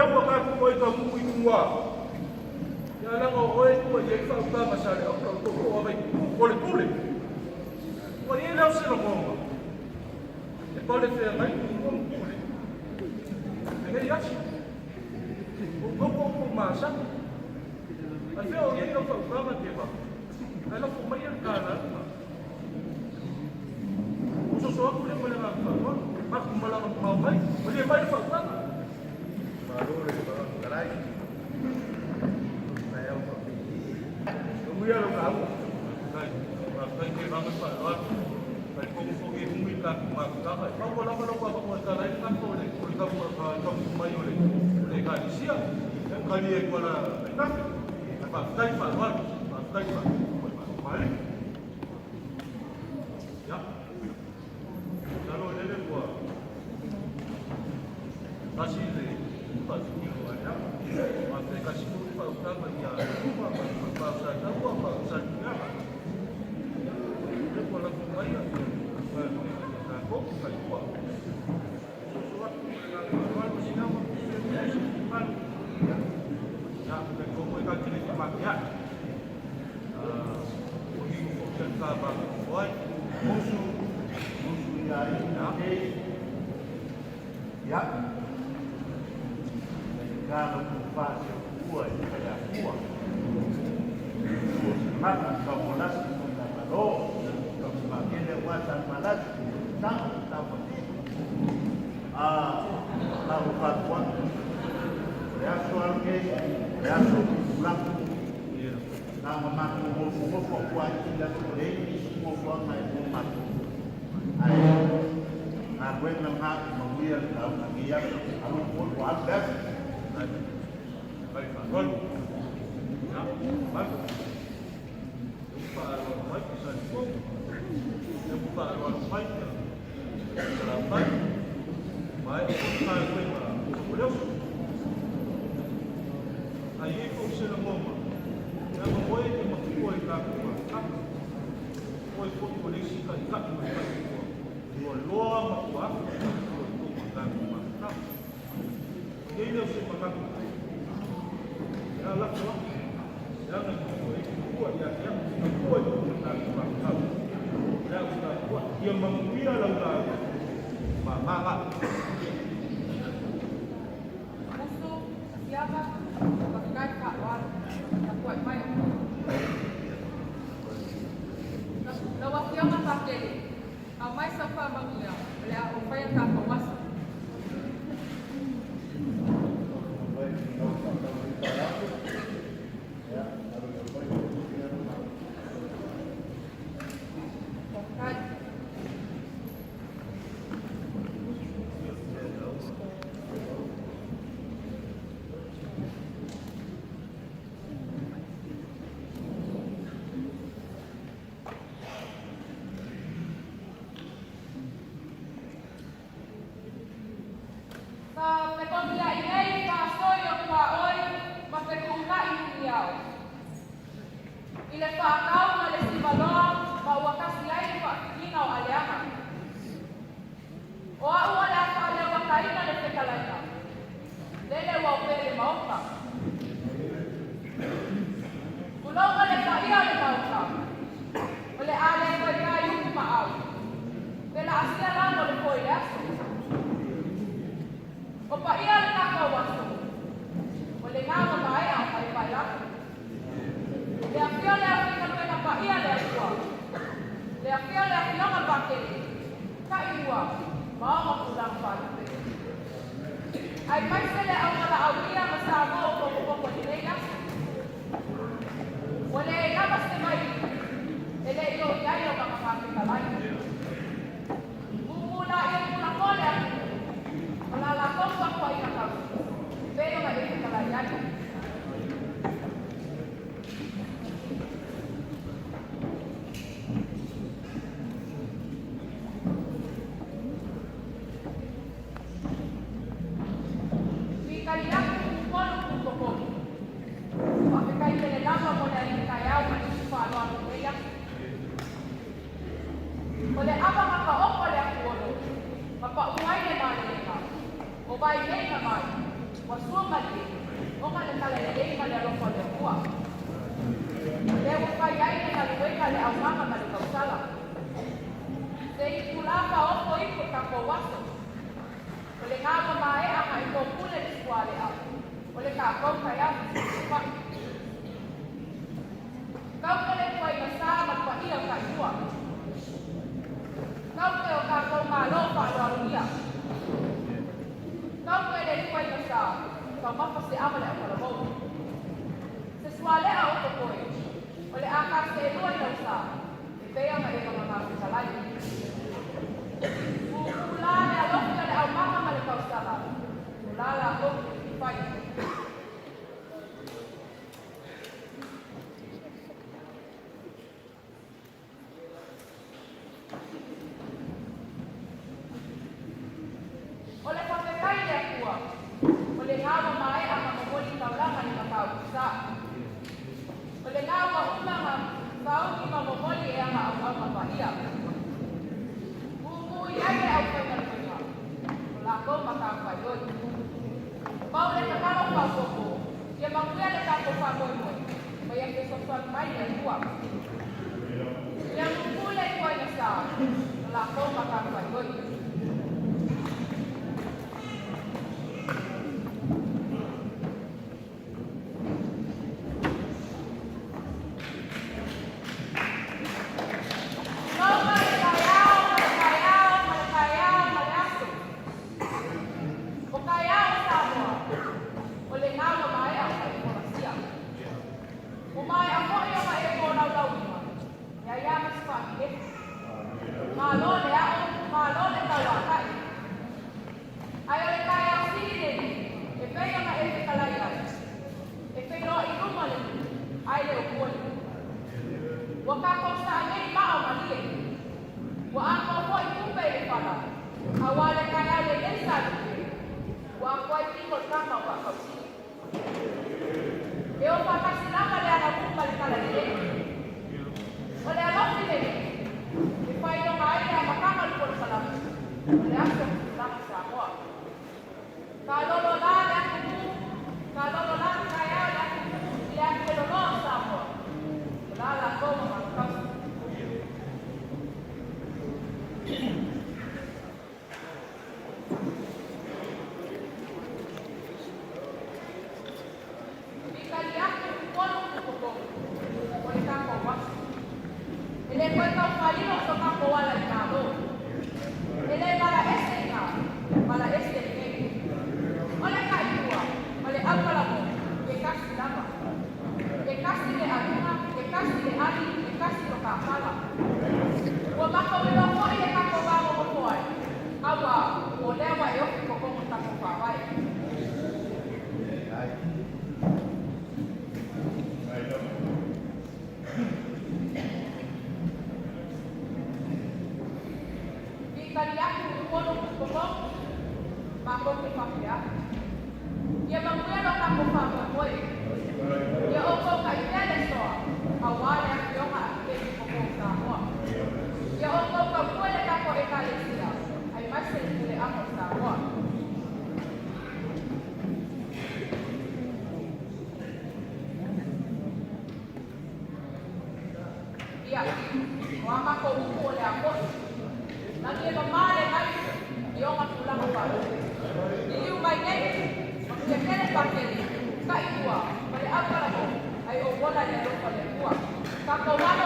Ua tatou toe taunuu i luga, ia leaga o oe e tua i ai le faautaga sa le aula o le tootoo a Vaitupu o le Pule. Ua i ai lea o se lagona e pale feagai Tumua ma Pule lenei aso. Ua outou outou masani. Ae fea o i ai lau faautaga Teva? Ae lafo maia le ta lauga. Ua soso atu lea ma le agaga faaaloalo. Matou malaga mamao mai, malie mai le faautaga. Malo le Fofoga Fetalai. Taeao faapitoa. Manuia lau lauga. Faafetai. Faafetai Teva ma le faaaloalo. Talitonu foi e umi le tatou mafutaga. E maua lava lou avanoa e tala ai le tatou o le taunuu mai o le Ekalesia. E talia i Kuala Aitafe. Ae faafetai le faaaloalo. Faafetai le faaaloalo. Ia. Masalo lele ua tasi le faatino a le Faafetai kasi foi le faautaga ia Tuva ma le Falepa o Sataua ma Salemuliaga. Lea ua lafo mai ia galuega ia tatou faletua. Soso atu ma le agaga faaaloalo sina ma pule ma se finagalo. Ia, talitonu e tatou te le famateai. Ua inu foi le ta matou ai. Musu, musu ia i nei. Ia. Kalo ku fasi ua i kaya ua. Maka ka molas ku ta malo. Ka makele wa sa malas. Ta ta mati. Ah, ta u ka tua. Le aso al ke, le aso ku Na ma matou nofonofo atu ai i lalo o le isi nofoaga e mo matou. Ae galuega lena e manuia le lauga nei aso. Alo foi ua alu le aso. Vai faaaloalo. Ia, malu. E faaaloalo mai i Salikou. E faaaloalo mai i Salafai. Ma e foi galuega o le oso. Ae i ai foi se lagona, leaga oe e te matua i tatou mafutaga. O oe foi o le isi taitai o le faletua ua loa ma ua afu le faletua i totonu o tatou mafutaga. Ona i ai lea o se manatu, e a lafo atu, leaga e matua e matua ia te au, e matua i totonu o tatou mafutaga. O le a ou tapuai, ia manuia lau lauga, ma mama. Usu, Asiama, faafetai faaaloalo, tapuai mai. Lau Afioga Pakele, aumai sau faamanuia, o le a ou faia tatou aso. Faafetai. Sa fekomia'i nei faasoe o tuaoi ma fetuunai muniao. I le faatau ma le sivaloa ma ua kasi ai le faafigina o aleaga. O a'u o le a faaleuataina le fetalaiga, lele ua opea i le Maota. Tulou ma le paia o le Maota, o le a le toe tai upu ma au, pe laasia la mo le po i le aso. O paia o le tatou aso, o lena ua maea o paepae atu. Le afio le aufaigaluega paia le Atua, le afio le Afioga Pakele, Taʻilua, ma ona tulaga faalupe. Aemaise le aumalaaulia ma Samoa ua potopoto i lenei aso. Ua le lava se maili e le i oo i ai lau faafetalai. Mumu laia i Tulafono le atunuu ma la latou tapuaiga tausi pei ona e fetalai ai. Tuikali atu Upolu Putokolu. Faafetai tele lava mo le alii taeao ma nisi faaaloalo i lenei aso. O le ava makaopo le atuolo ma pau ai le malelega o vai nei na mai. Ua sua malie, ona le talalelei ma le alofa o le Atua. O lea ua fai ai le galuega a le aumaga ma le tausala. Se itulā faaopo ifo i tatou aso. O lena ua maea ona e topule le suale'a o le tatou taeao fesilafai. Kau ke le ituaiga sa ma le paia o Taiua. Kau ke o tatou Malo faaaloalogia. Kau ke le ituaiga sa, taumafa se ava le autalavou. Se suale'a o totoe, o le a taseelua i lau sa, e pei ona e lona fetalai. Pupū la le alofi o le aumaga ma le tausala, o la latou te fai. O le faafetai i le Atua, o lena ua maea ona momoli taulaga i Matautu Sa. O lena ua uma ona faaumi ma momoli e ana auauna paia. Pupuu i ai le aufaigaluega, o latou matafaioi. Pau le tatalo faaopoopo, ia manuia le tatou faamoemoe, ma ia fesoasoani mai le Atua. Ia pupuu le ituaiga sa, o latou matafaioi. Mauma le taeao ma le taeao ma le taeao ma le aso. O taeao o Samoa, o lena ua maea ona e folasia. Ua maea foi ona e tolaulauina, e ai lava ma se faanenefu. Malo le ao, malo le tauatai. Ae o le taeao sili lenei, e pei ona e fetalai ai, e feiloai i luma le nuu, ae le o tua le nuu. Ua tatou saa nei maa o malie. Ua atoa foi tupe i le fala, aua le taeao lenei sa lupe, ua atoa ai tino o le tama o Vaakausili. E o faatasi lava le aganuu ma le talalelei. O le alofi lenei, e faailoga ai le amataga o le polokalame o le Aso Tupulaga Samoa. Kalolo la le atunuu, kalolo la le taeao i le atunuu i le atueloloa o Samoa, o la latou ma malokausi. Mikali atu Upolu totonu o le tatou aso. E le toe taufalilo so tatou ala i Malo. E le malaese i ina, malaese i inei. O le taiua ma le aukalamo, e tasi lava. E tasi le aluga, e tasi le ali, e tasi lo ta fala. Ua matou iloa foi le tatou va nonofo ai, auā o lea ua e ofi i totonu o le tatou Faavae. Mikali atu Upolu totonu, matou te faapea atu. Ia manuia lo tatou faamoemoe. Ia outou taipea le soa, auā le Afioga a Keriso o Samoa. Ia outou tautua i le tatou Ekalesia, aemaise le puleaga o Samoa. Ia, o a matou upu o le a foi. Lagi e mamā le vai i ona tulaga faalupe. Liliu mai nei, manuia tele Pakele, Tailua ma le Aupalamo, ae ou ola i le alofa o le Atua. Tatou alo